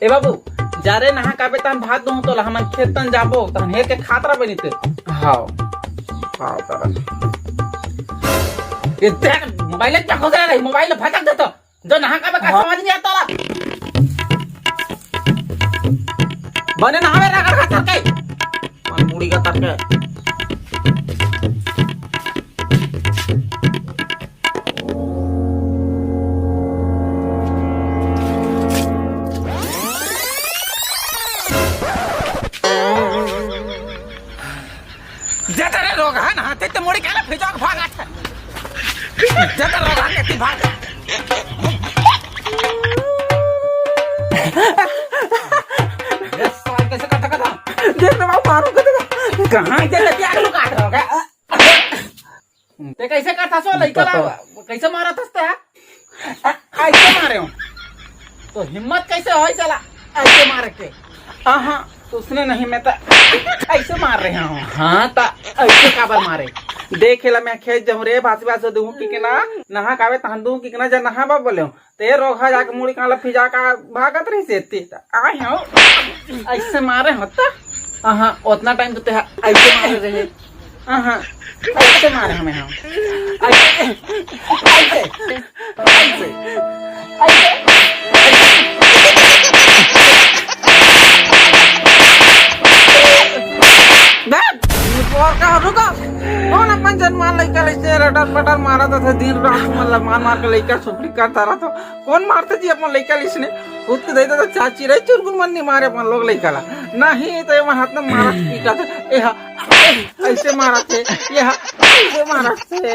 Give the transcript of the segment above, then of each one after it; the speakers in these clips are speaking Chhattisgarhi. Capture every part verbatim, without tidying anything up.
ए बाबू, जा रे, नहा काबे तहन भात दूँ तोला, हमन खेत तन जाबो, तहन हेर के खात रह बनी ते। हाव। हाव, तारा। ए, देख, मोबाइल क्या खोज रहा है? मोबाइल भटक दे तो। जो नहा काबे का हाँ। समझ नहीं आता ला। बने नहावे रगड़ का तरके। मन मुड़ी का तरके। जतरे रोगहा ना, ते ते मोड़ी काला फिजाक भागत है। जतरे रोगहा के ती भाग। ये साल कैसे कथा कथा? देख ना बाबू, मारू कथा। कहाँ के लगे आलू काट रहा है? ते कैसे करता सो लइका ला? बताओ। कैसे मारत हस ते, हा? आ, ऐसे मारे हो। तो हिम्मत कैसे होय साला ऐसे मारे के? आहा, उसने नहीं, मैं तो ऐसे मार रहे हूँ। हाँ, ता ऐसे काबर मारे? देखे ला मैं खेत जाऊँ रे, भासी भासी दूँ कि के ना, नहा कावे तहन दूँ कि के ना, जा नहाबा बोले हूँ। ते रोगहा जाके मुड़ी काला फिजा का भागत रही से ते। आय हो। ऐसे मारे हो त? हाँ, उतना टाइम तो ते ऐसे मारे रहे। हाँ, ऐसे मारे हमें हम। ऐसे, ऐसे, ऐसे, ऐसे। देख, ये पोर का रुको। कौन अपन जनमान लइका लइसे रटर पटर मारा था दिन रात, मतलब मार मार के लइका सुपली करता रहा तो कौन मारते जी अपन लइका लिसने? खुद के दे दे तो चाची रहे चुरगुन मन नहीं मारे अपन लोग लइका ला। नहीं तो ये मन हाथ में मारा पीटा था। ए हा, ऐसे मारा थे। ये हा, ऐसे मारा थे।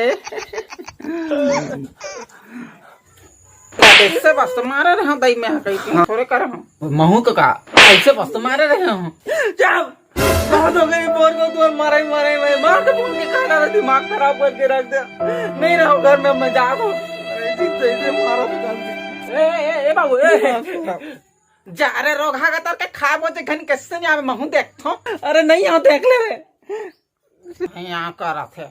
ऐसे बस तो मारा रहे हूँ दाई मैं कहीं हाँ। थोड़े कर हूँ। महू तो का ऐसे बस तो मारा रहे हूँ। जा बहुत हो गई बोर को तू मारा ही मारा ही मैं मार के फोन के खाना रहा दिमाग खराब करके रख दे। नहीं रहो घर में मैं जा रहा हूँ। ऐसे ऐसे मारा तो जल्दी। ए, ए, ए, बाबू, ए। जा रे रोगहा का तर के खा बोते घन कैसे नहीं आवे महू देख थो। अरे नहीं आओ देख ले रे। यहाँ का रखे।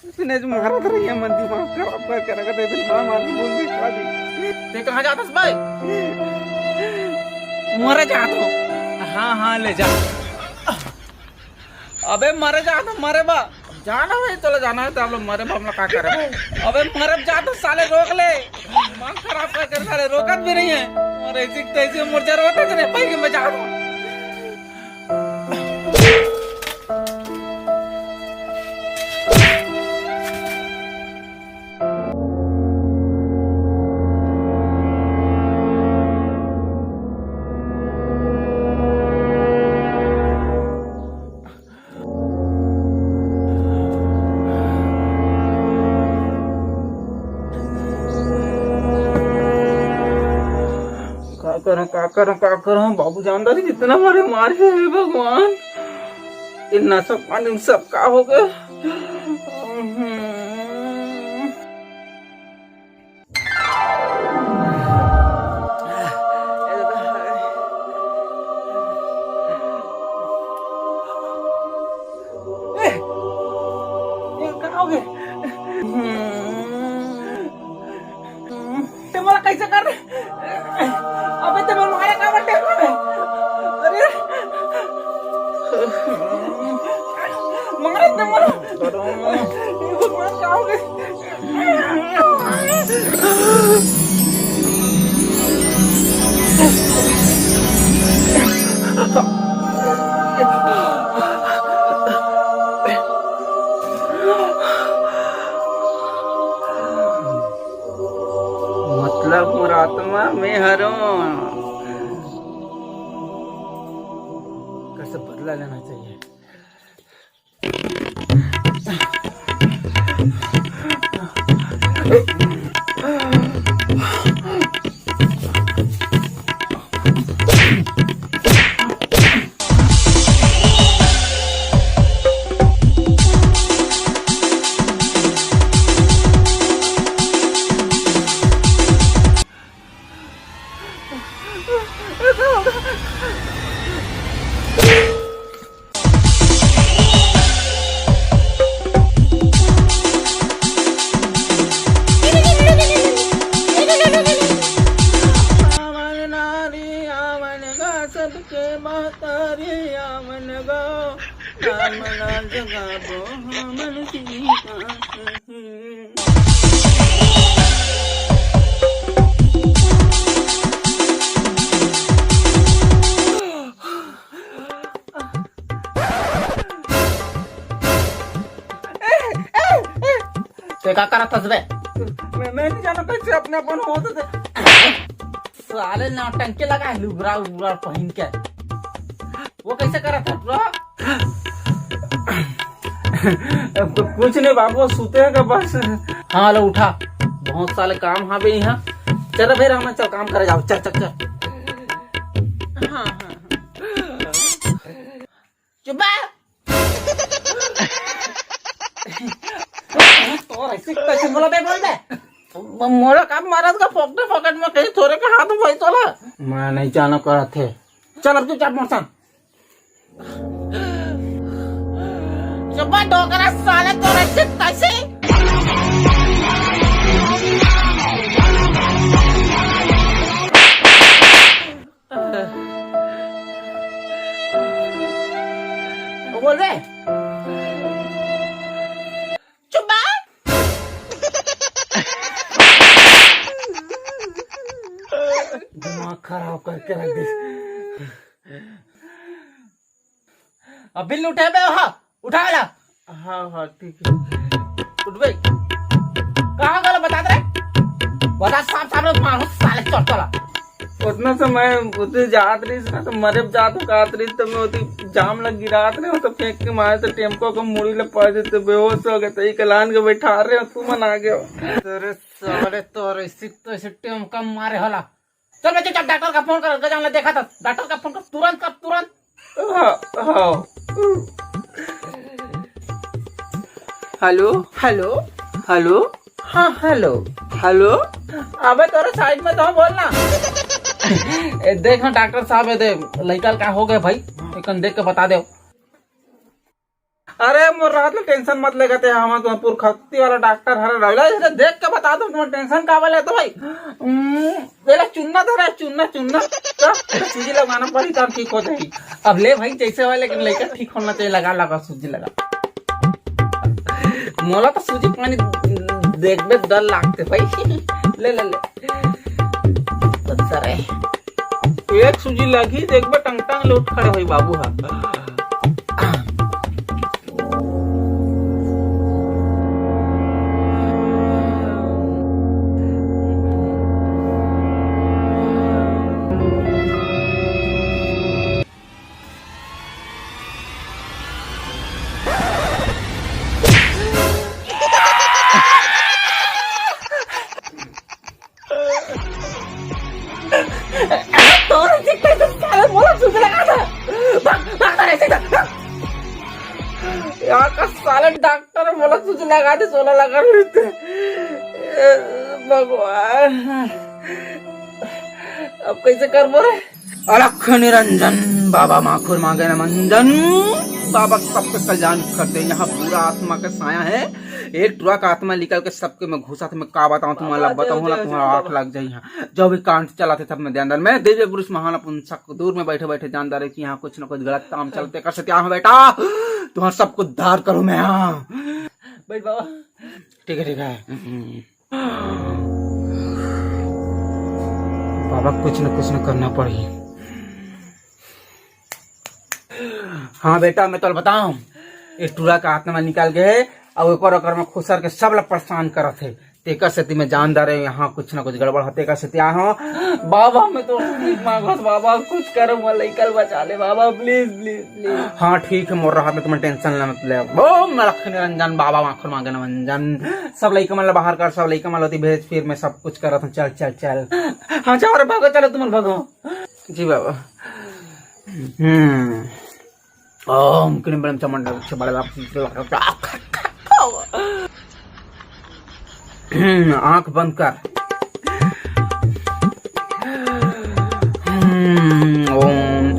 इसने जो मारा था ये मन दिमाग खराब करके रखा था, इधर मार मार के बोल भी खा दी। ते कहाँ जाता भाई? मरे जात हो। हाँ, हाँ, ले जा। अबे मरे जात हो, मरे बा। जाना है, चलो जाना है तो आप लोग मरे बा, हम लोग का करे? अबे मरे जात हो, साले रोक ले। दिमाग खराब कर कर साले रोकत भी नहीं है। और ऐसी तैसी मुर्जा रोता जने भाई के मैं जात हूँ। का करं, का करं, का करं? बाबू जानदारी जितना मारे, मारे, हे भगवान। इन नशा पानी में सब का हो गया? हम्म। ए, ये का हो गया? हम्म। ते मोला कैसे कर दे? अबे ते मोला मारे का बटे? अरे। मारे ते मोला। ये भगवान का हो गया? मतलब मोर आत्मा में हरो। कैसे बदला लेना चाहिए? ते का करत हस बे? मैं, मैं नहीं जाना कैसे अपने अपन होत हे। साले नौटंकी लगा है, लुगरा उगरा पहन के। वो कैसे करत है, bro? अब तो कुछ नहीं बाबू, सुते का बस। हाँ, लो उठा, बहुत साले काम हाँ बे यहाँ। चल बे रामा, चल काम करे जाओ, चल, चल, चल। हाँ, हाँ, हाँ। चुप बे। तोर ऐसे कैसे बोला बे, बोल बे। म-, मोला का मारत का फोकटे फोकट में कहीं थोरे के हाथ में भाई तोला। मैं नहीं जानो करत हे। चल अब चुपचाप मोर संग। चुप बे डोकरा साले, तोर ऐसे कैसे। बोल बे। चुप बे। दिमाग खराब करके रख दे। अभी लुटे बे, हाँ, उठा ला। हाँ, हाँ, ठीक है। उठ बे। कहाँ गला बता दे रे। बता साफ साफ रे, मारो साले चल चला। उतना समय उते जात रहिस ना, तो मरे जात हो कात रहिस, तो मैं उती जाम लग गिरात रहे हो, तो फेंक के मारे, तो टेम्पो को मुड़ी ले पड़ देते, बेहोश हो गए, तो एक लान के बैठा रहे हो, तू मन आ गए हो। तेरे साले तो ऐसी तो ऐसे टेम्पो मारे होला। चल बे, चुपचाप डॉक्टर का फोन कर, गजान ला देखा था। डॉक्टर का फोन कर, तुरंत कर, तुरंत। हाँ, हाँ। Hello, hello, hello. हाँ, हेलो, हेलो। अबे तोरे साइड में तो बोलना। ए, देख ना डॉक्टर साहब, ए दे, लइका का हो गए भाई, एकन देख के बता दे। अरे मोर रात ले टेंशन मत लेगा ते, हम तो पुरखौती वाला डॉक्टर हरे रविला, इसे देख के बता दो, तुम टेंशन का वाले तो भाई। हम्म, बेला चुन्ना धरा है, चुन्ना, चुन्ना। तो सूजी लगाना पड़ी तब ठीक हो जाएगी। अब ले भाई जैसे हो, लेकिन लइका ठीक होना चाहिए, लगा, लगा सूजी लगा। मोला तो सूजी पानी देखबे डर लागते भाई। ले, ले, ले। बच्चा रे। एक सूजी लगी, देखबे टंग टंग ले उठ खड़े होई बाबू हा। तोर ऐसे कैसे साले मोला सूजी लगा था? भाग, भाग, साले, ऐसे भाग। यहाँ का साले डॉक्टर मोला सूजी लगा दे, सोला लगा रहते। ए, भगवान, अब कैसे करबो रे? अलख निरंजन बाबा माखुर मांगे न मंजन। बाबा सबके कल्याण करते। यहाँ बुरा आत्मा के साया है। एक टुरा का आत्मा निकल के सबके में घुसा थे। मैं का बताऊं तुम्हारा, बाबा, बताऊं ना, तुम्हारा आंख लग जाए। यहाँ जो भी कांड चला थे सब में ध्यान दे। मैं दिव्य पुरुष महान अपन सक दूर में बैठे बैठे जानदार है कि यहाँ कुछ ना कुछ गलत काम चलते कर सकते। यहाँ बेटा तुम्हारा सबको उद्धार करूं मैं। यहाँ बैठ बाबा। ठीक है, ठीक है। बाबा, कुछ न कुछ न करना पड़ही। हाँ बेटा, मैं तोला बताऊं, ये टूरा का आत्मा निकाल के है, और ओकर ओकर में खुसर के सब ला परेशान करत है। तेकर सेती मैं जानदार है, यहाँ कुछ ना कुछ गड़बड़ है, तेकर सेती आए हो। बाबा, मैं तो भीख मांगत, बाबा, कुछ करो, मोर लइका ल बचा ले बाबा, please, please। हाँ, ठीक है, मोर रहत में तुमन टेंशन ले मत ले। ओम लख निरंजन बाबा, माखुर मांगे न मंजन। सब लइका मन ला बाहर कर, सब लइका मन ला ओती भेज, फिर मैं सब कुछ करत हूँ। चल, चल, चल। हाँ, जाओ रे, भागो, चलो, तुम लोग भागो। जी बाबा। हम्म। ओम क्लीं ब्रह्म चामुंडा, बड़े बाप। हम्म, आंख बंद कर। हम्म, ओम।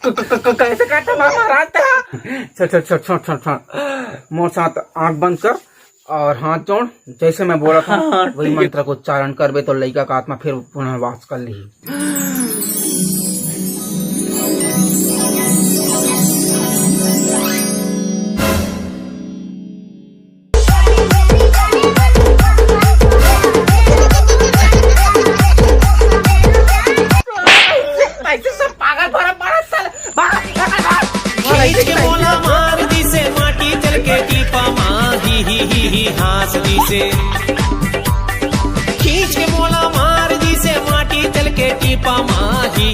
क-, क-, क-, क-, कैसे करता मामा रात था? छोड़, छोड़, छोड़, छोड़, छोड़, छोड़। मोर साथ आंख बंद कर। और हाथ जोड़, जैसे मैं बोला था, हाँ, वही ठीक है। मंत्र को उच्चारण करबे तो लइका का आत्मा फिर पुनर्वास कर ली। ऐसे सब पागल भरा पड़ा साला। भाग, भाग, भाग। खींच के मोला मार दिसे माटी चल के टीपा मा, ही, ही, ही, ही, हाँस दिसे। खींच के मोला मार दिसे माटी चल के टीपा मा, ही,